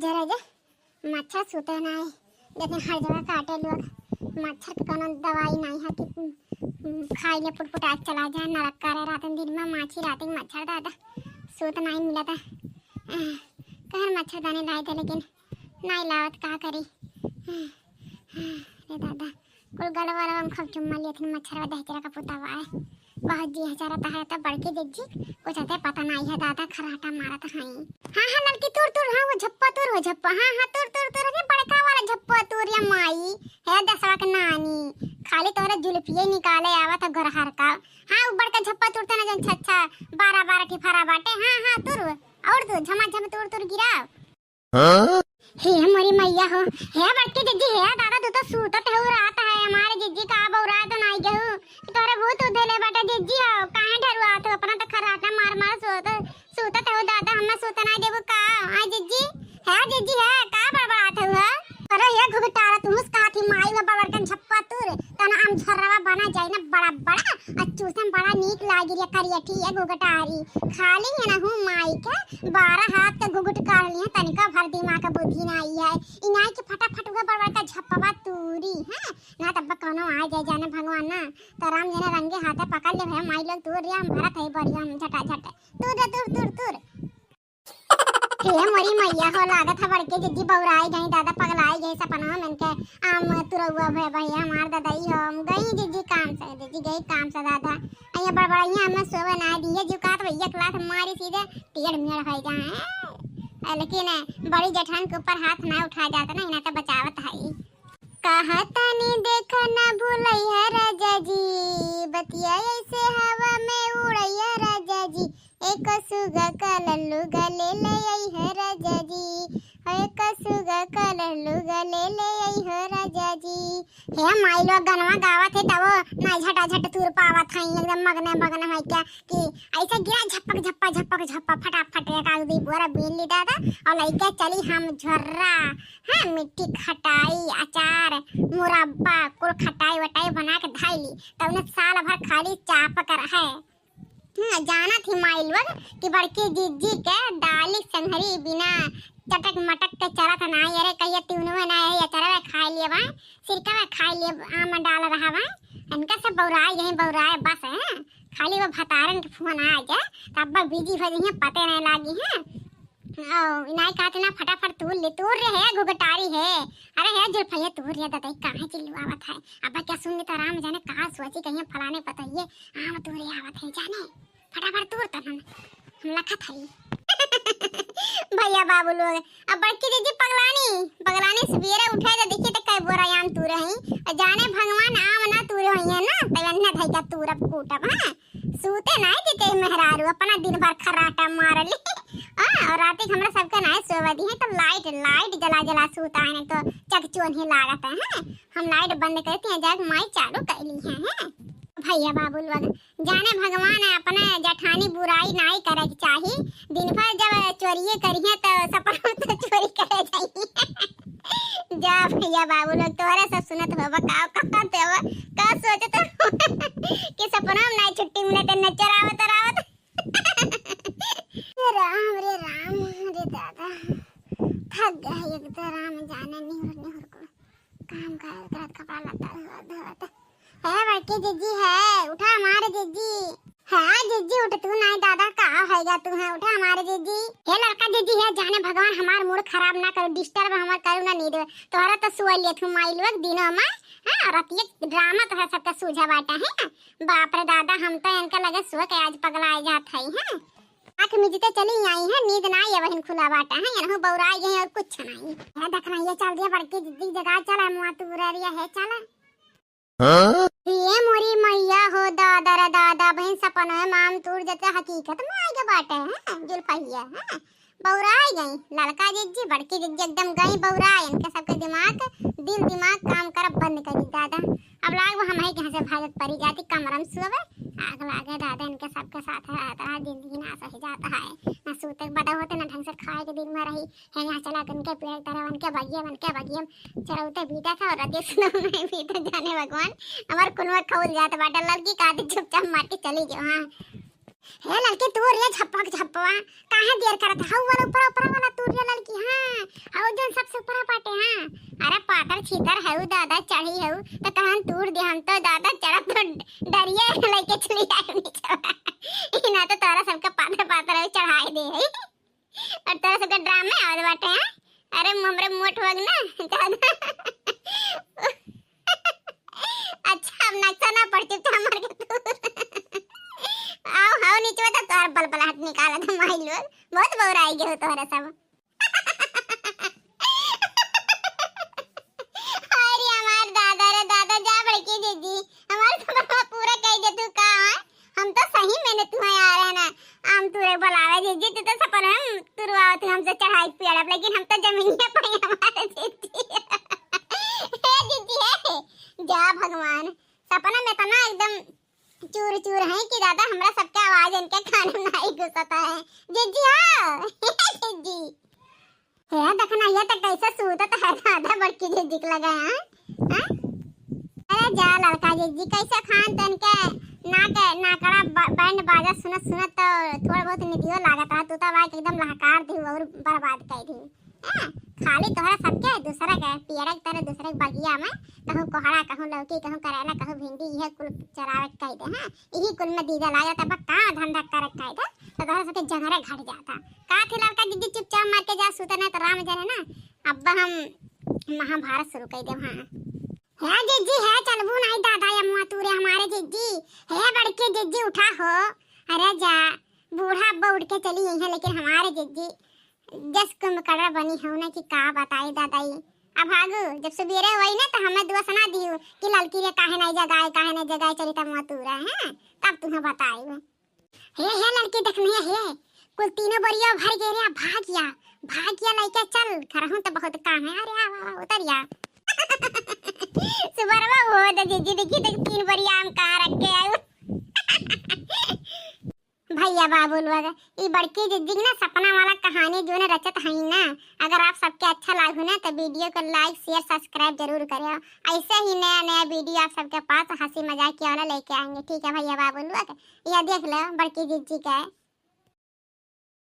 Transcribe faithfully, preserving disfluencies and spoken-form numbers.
जरा जे मच्छर सूते नाहीं, जैसे हर जगह काटे लोग। मच्छर के कौनो दवाई नाहीं है कि, उम, उम, खाई ले पुटपुटा के चला जाए, नरक करे रात दिन में माछी रात के मच्छर दादा सूत नाहीं मिला था। कहर मच्छरदानी लाई थे लेकिन नाहीं लावत, का करी। अरे दादा, कुल गलवा लवा में खूब चुम्मा लिया थी मच्छरवा दहिजरा का पुतावा है। बहुत जी हचारत है तो बड़की जिज्जी, कुछ अते पता नाहीं है दादा, खर्राटा मारत हैं। हाँ, हाँ, ललकी तूर, तूर, हाँ, वो झप्पा तूर, वो झप्पा, हाँ, हाँ, तूर, तूर, तूर, अरे बड़का वाला झप्पा तूर या माई, है दसवा के नानी, खाली तोहरे जुल्फिये निकाले आवत है गोरहर का। हाँ, वो बड़का झप्पा तूर थे ना जौन छच्छा बारह बारह ठिफारा बाटे, हाँ, हाँ, तूर, और तूर, झमाझम तूर, तूर गिराव। हाँ? हे मोरी मैया हो, हे बड़की जिज्जी, हे दादा, तू तो सूतत हो रात है, हमारे जिज्जी का बौरा तो नाहीं गहू, कि तोरे भूत उधेले बाटे जिज्जी हो, काहे डरुआत हो, अपना तो खर्राटा मार मार सूत, सूतत हो दादा, हमें सूत नाहीं देबू का, हाँ जिज्जी, हे जिज्जी हे, का बड़बड़ात हो, हाँ? अरे हे घुघटारा, तू मुस्कात ही माई में बड़बड़ के झप्पा तूर, तना हम झर्रवा बना जाई ना बड़ा बड़ा, आ चूसे में बड़ा नीक लागी रे करियठी, ए घुघटारी, खाली है ना हूँ माई के, बारह हाथ के घुघुट काढ़ लिहे, तनिका भर दिमाग के बुद्धि ना आई है। इनाई के फटाफट उहे बड़बड़ का झप्पवा तूरी, हैं? ना तब कौनो आ जाए जाने भगवान ना, तो राम जने रंगे हाथे पकड़ ले भैया, माई लोग तूर रिया, हम भरत है बढ़िया, हम झटा झट। तूर रे, तूर, तूर, तूर। हे मोरी मैया हो, लागत है बड़के जिज्जी बौराई गई, दादा पगलाई गई, सपनवा में के आम तुरौआ भय भैया हमार ददाई हो, हम गई जिज्जी काम से, जिज्जी गई काम से दादा। अइया बड़बड़ाइया हमें सोवे ना दिए, जुकात भैया क्लास मारी सीधे टेढ़ मेढ़ हो जाए। लेकिन बड़ी जेठान के ऊपर हाथ ना उठा जाता ना, इन्हें तो बचावत है। कहतनी देख न भूलैया राजा जी, बतिया ऐसे हवा में उड़ैया राजा जी, एक सुगा का लल्लू गले ले आई है राजा जी, एक सुगा का लल्लू गले ले आई है राजा जी। हे माई लोग गनवा गावत है तब ना झटा झट तुर पावत है, एकदम मगने मगन है क्या कि ऐसे गिरा झपक झप्पा झपक झप्पा फटाफट एक आग दी बोरा बीन ली दादा और लइके चली हम झर्रा। हाँ, मिट्टी खटाई, अचार, मुरब्बा, कुल खटाई वटाई बना के धाई ली, तब उन्हें साल भर खाली चाप कर है। हम्म, जाना थी माई लोग कि बड़की जिज्जी के दाली संघरी बिना चटक मटक के चलत नाई। अरे कहिए तीनों ना यही अचार में खाई लिए बा, सिरका में खाई लिए, आम डाल रहा बा, इनका सब बौराए यही बौराए बस है। खाली वो भतारन के फोन आ जाए तब बिजी हो जाइए, पते नहीं लागी है। ओ, इनाई कहत ना फटाफट तूर ले, तूर रे है घुघटारी है। अरे है जुल्फैया तूर रे दादा, काहे चिल्लुआवत है? अब क्या सुन लेता राम जाने कहाँ सोची कहीं फलाने पता ये आम तूरे आवत है जाने। फटाफट तूर तब हम, हम लखत है। भैया बाबू लोग, अब बड़की जिज्जी पगलानी, पगलानी सवेरे उठे तो देखिए तो कै बोरा आम तूरे हैं। और जाने भगवान आम ना तूरे हुई है ना, तो अन्ना धई का तूरब कूटब, हाँ? सूते नाई देते मेहरारू, अपना दिन भर खर्राटा मार ले। हाँ, और रात के हमरा सबके नाई सोवे दी है, तो लाइट, लाइट जला जला सूता है, नहीं तो चकचोन्ही लागत है, हैं? हम लाइट बंद करती हैं, जग माई चालू कर ली है, हैं? भैया बाबू लोग, जाने भगवान है, अपना जेठानी बुराई नाई करे के चाही। दिन भर जब चोरिये करिहे तो सपना में तो चोरी करे जाइए। जा भैया बाबू लोग, तोहरे सब सुनत होबा, का कहत होबा, का सोचत हो कि सपना में नाई छुट्टी मिले तो नजर आवत रावत। हे राम रे राम रे दादा, थक गए एक तो राम जाने निहुर निहुर को काम करत करत कपड़ा लत्ता धोत धोत। हे बड़की जिज्जी है, उठा हमारे जिज्जी। है जिज्जी, उठ तू नाई दादा, का होएगा तू है, उठा हमारे जिज्जी। हे लड़का जिज्जी है, जाने भगवान हमार मूड खराब ना करो, डिस्टर्ब हमार करू ना नींद में। तोहरा तो सुअ लियत हूँ माई लोग दिनों में, हाँ, रतिये ड्रामा तोहरा सबका सूझा बाटा है। बाप रे दादा, हम तो इनका लगे सुअ के आज पगलाए जात है, हाँ। आँख मिजते चली आई है, नींद ना ये वहिन खुला बाटा है, यनहु बौराई गई और कुछ नहीं। है देखना ये चल दिया बड़की जिज्जी जगह चला, मुआ तू बुरा रिया है चला। हाँ? ये मोरी मैया हो दादा रे दादा, बहिन सपनों में आम तूर जते हकीकत में आइगे बाटे, हैं? जुल्फैया, हैं? बौराई गई, लड़का जिज्जी, बड़की जिज्जी एकदम गई बौराई, इनके सबके दिमाग, दिल दिमाग काम करब बंद कर दी दादा। अब लाग वो हम ही कहाँ से भागत परी जाती, कमरा में सोवे, आग लागे दादा, इनके सबके साथ रहत रहा, जिंदगी ना सही जाता है, ना सूते के बदा होते, ना ढंग से खाए के दिन में रही, है यहाँ चला के उनके पेड़ तरह, उनके बगिया, उनके बगिया, चरौते बीता था और रतिया सुनो में बीता, जाने भगवान, हमार कुनवा खौल जात बाटे, लड़की का आदि चुपचाप मार के चली गयो, हाँ। हे लड़की, तूर रे झप्पक झप्पवा, काहे देर करत हऊ? वाला ऊपर, ऊपर वाला तूर रे लड़की, हाँ, हऊ जौन सबसे ऊपर बाटे, हाँ। अरे पातर छीतर हऊ दादा, चढ़ी हऊ, तो कहन तूर दे, हम तो दादा चढ़त तो डरिए लइके चली आए नीचे। ई ना तो तोरा सबके पातर पातर हऊ चढ़ाई दे है। और तोरा सबके ड्रामे आवत बाटे, हाँ? अरे हमरे मोट होग ना, ज्यादा। अच्छा, अब नक्शा ना पड़, चुपचाप मर के तू। आओ, हाउ नीचे तो तोहर बलबलाहट निकालत है माई लोग। बहुत बौराई गए हो तोहरा सब। अरे हमार दादा रे दादा, जा बड़की दीदी, हमार सपना पूरा कर दे तू का, हाँ? हम तो सही में ने तुम्हें आ रहे ना, हम तुरे बुलावे दीदी, तू तो सपना में तुरवावत हमसे चढ़ाई पेड़, लेकिन हम तो जमीनिया पे ही हमारे दीदी। हे दीदी, हे, जा भगवान, सपना में इतना एकदम चूर चूर है कि दादा हमरा सबके आवाज इनके कान में नहीं घुसता है। जिज्जी हो, जिज्जी। हे देखना, ये तो कैसे सूतत है दादा, बड़की जिज्जी के लगे, हाँ? हाँ? अरे जा लड़का जिज्जी, कैसे खान तन के नाक, नाकड़ा ब-, बैंड बाजा सुनत सुनत तो थोड़ा बहुत निदियो लागत है। तू तो भाई एकदम लहकार दी और बर्बाद कर दी। हाँ, खाली तोहरा सबके दूसरा के पियरा के तरह दूसरे के बगिया में कहूँ कोहड़ा, कहूँ लौकी, कहूँ करेला, कहूँ भिंडी, इहे कुल चरावे के कह दे। हाँ, इही कुल में दीदा लागत, अब का धंधा करे के कह दे, तो तोहरा सबके जंगरे घट जाता। का थे लड़का जिज्जी, चुपचाप मर के जा, सुते ना तो राम जाने ना। अब हम महाभारत शुरू कर दे। हाँ, हे जिज्जी, हे चलबू नहीं दादा, ये मुआ तूरे हमारे जिज्जी। हे बड़के जिज्जी, उठा हो। अरे जा, बूढ़ा अब्बा उठ के चली गई है, लेकिन हमारे जिज्जी जस कुंभकर्ण बनी हो ना कि का बताई दादाई। अब भागू, जब सुबेरे होई ना तो हमें दुआ सुना दियो कि ललकी रे काहे नहीं जगाए, काहे नहीं जगाए, चली तब मुआ तूरा है, तब तुम्हें बताई। हे, हे लड़की देखनी है, हे, कुल तीनों बोरिया भर गए रे, भाग गया, भाग गया लइके चल, घर हूँ तो बहुत काम है। अरे आ, आ, आ, उतर जा। सुबरवा वो तो जिज्जी देखी तो तीन बोरिया आम कहाँ रख के आयो। भैया बाबू लोग, ई बड़की जिज्जी ना सपना वाला कहानी जो ने रचत हई ना, अगर आप सबके अच्छा लागू ना तो वीडियो को like, share, subscribe जरूर करें। ऐसे ही नया नया वीडियो आप सबके पास हंसी मजाक के वाला लेके आएंगे, ठीक है भैया बाबू लोग? यह देख लो बड़की जिज्जी का।